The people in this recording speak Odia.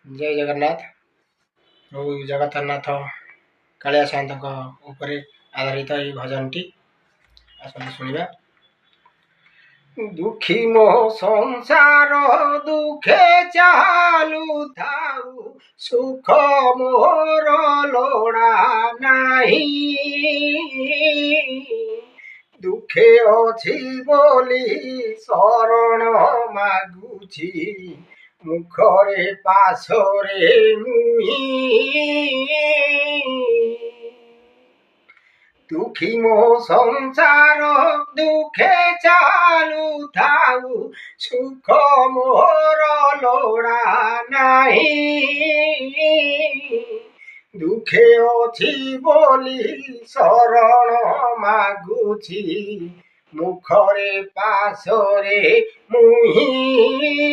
ଜୟ ଜଗନ୍ନାଥ। ପ୍ରଭୁ ଜଗନ୍ନାଥ କାଳିଆ ସାଆନ୍ତଙ୍କ ଉପରେ ଆଧାରିତ ଏହି ଭଜନଟି, ଆସନ୍ତୁ ଶୁଣିବା। ଦୁଃଖୀ ମୋ ସଂସାର ଦୁଃଖେ ଚାଲୁଥାଉ, ସୁଖ ମୋର ଲୋଡ଼ା ନାହିଁ। ଦୁଃଖେ ଅଛି ବୋଲି ଶରଣ ମାଗୁଛି, ମୁଖରେ ପାଶରେ ମୁହିଁ। ଦୁଃଖୀ ମୋ ସଂସାର ଦୁଃଖେ ଚାଲୁଥାଉ, ସୁଖ ମୋର ଲୋଡ଼ା ନାହିଁ। ଦୁଃଖେ ଅଛି ବୋଲି ଶରଣ ମାଗୁଛି, ମୁଖରେ ପାଶରେ ମୁହିଁ।